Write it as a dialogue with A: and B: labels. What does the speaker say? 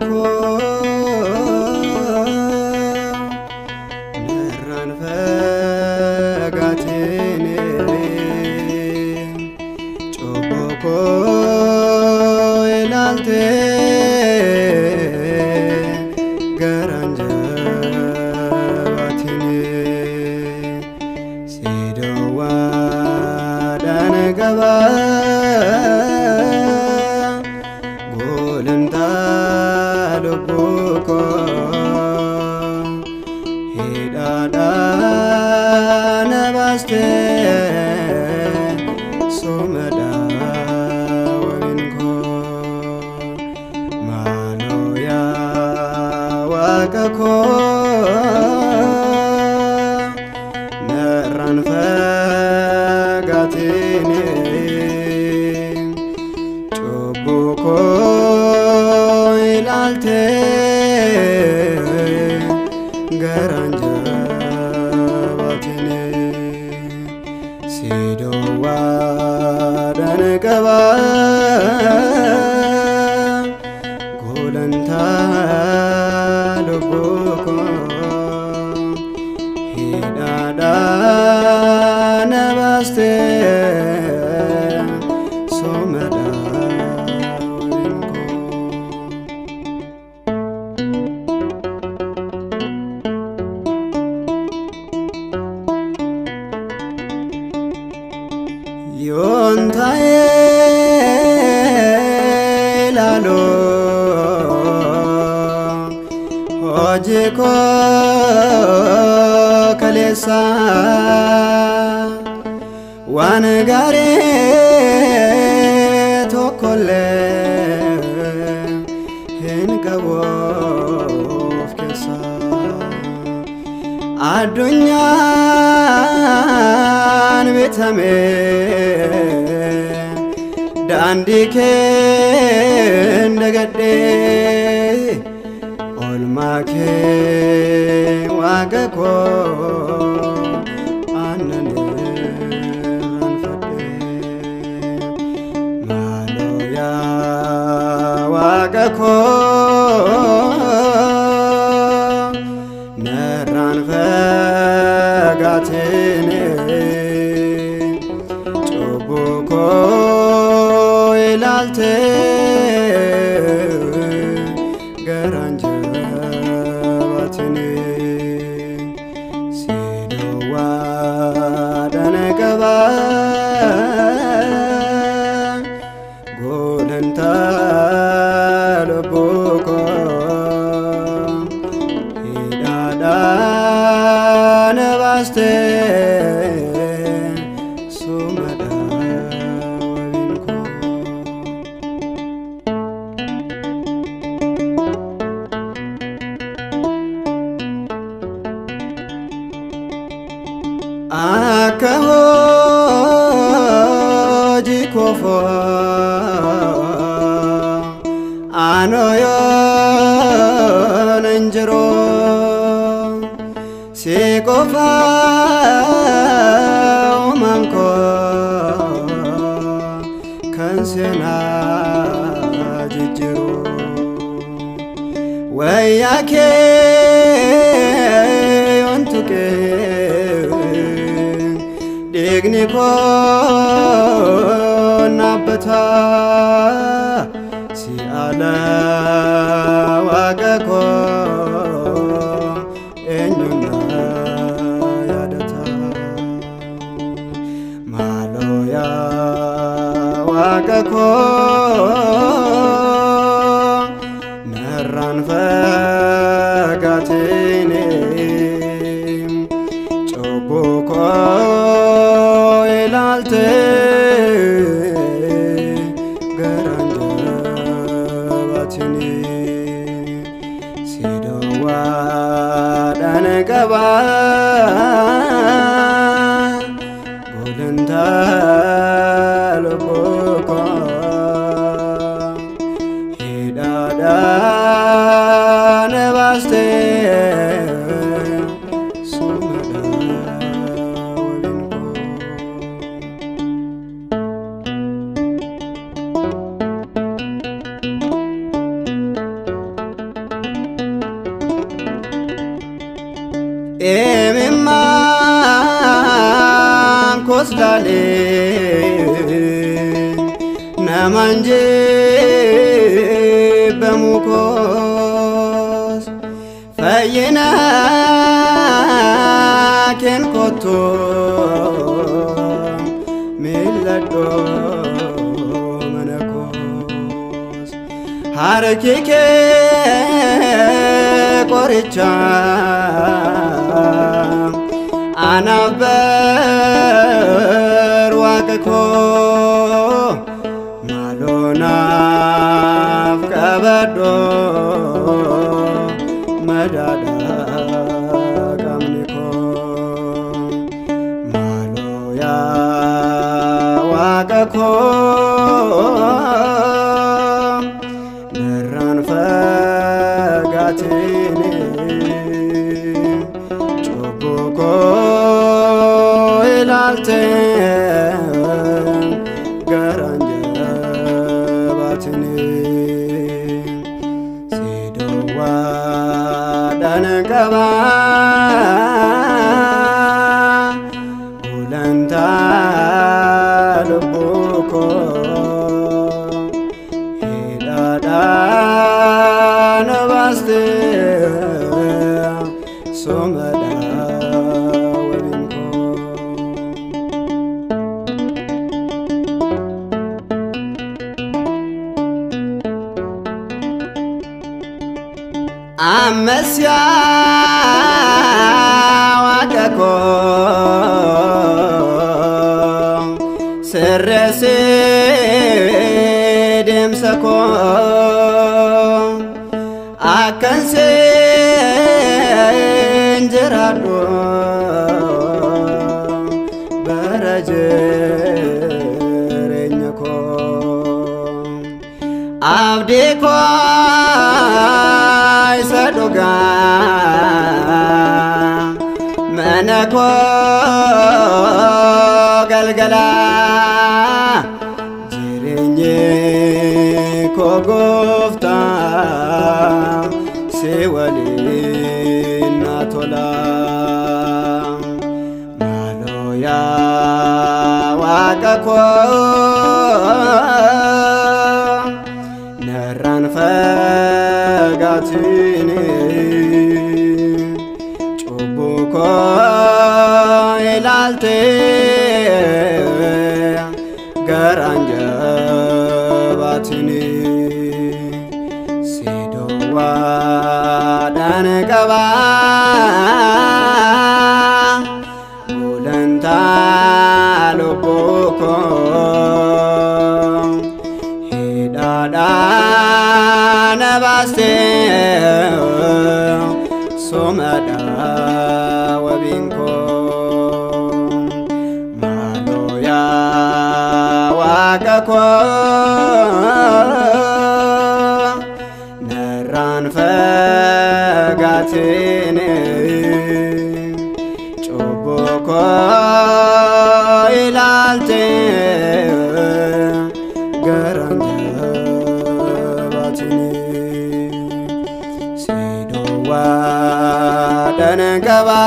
A: koo narraan fagaatiin cubbuu koo ilaaltee garaan jabaatiin si duwwaadhaan qaba. Gulantaa lubbuu koo hidhaadhaan na baastee somadhaa wabiin koo maaloo yaa waaqa koo narraan fagaatiin cubbuu koo ilaaltee garaan jabaatiin si duwwaadhaan qaba gulantaa lubbuu koo hidhaadhaan na baastee somadhaa waliin koo. Yoon ta'ee ilaaluu hojii koo kaleessa waan gaarii tokkollee hin qabu of keessa. Addunyaan bitame daandii kee dagadhee oolmaa kee waaqa koo aannan irraanfadhe maaloo yaa waaqa koo narraan fagaatiin cubbuu koo ilaaltee garaan jabaatiin si duwwaadhaan qaba gulantaa lubbuu koo hidhaadhaan na baastee somadhaa wabiin koo. Akka hojii kofoo anoo yoon hin jiru si qofa uumaan koo kan seenaa jijjiiru wayyaa kee yoon tuqee dhiigni koo naabbata si ala waaqa koo eenyuun na yaadata maaloo yaa waaqa koo narraan fagaatiin cubbuu koo ilaaltee garaan jabaatiin si duwwaadhaan qaba gulantaa lubbuu koo hidhaadhaan Wallaalee naman jibbamu koos fayyina keen kottu miilladhu mana koos harki kee qoricha anaaf bar waaqa koo maaloo naaf qabadhu madaadha qabni koo maaloo yaa waaqa koo narraan fagaatini cubbuu koo ilaaltee garaan jabaatini si duwwaadhaan qaba gulantaa lubbuu koo hidhaadhaan baastee somadhaa wabiin koo. Ammas yaa waaqa koo sirreessee deemsa koo akkan seen jiraadhu bara jireenya koo abdii koo isa dhugaa mana koo galgala jireenyi koo gooftaa si waliin na tola maaloo yaa waaqa koo narraan fagaatini cubbuu koo ilaaltee garaan jabaatini si duwwaadhaan qaba gulantaa lubbuu koo hidhaadhaan baastee somadhaa wabiin koo maaloo yaa waaqa koo narraan fagaatini cubbuu koo ilaaltee garaan jabaatini si duwwaadhaan qaba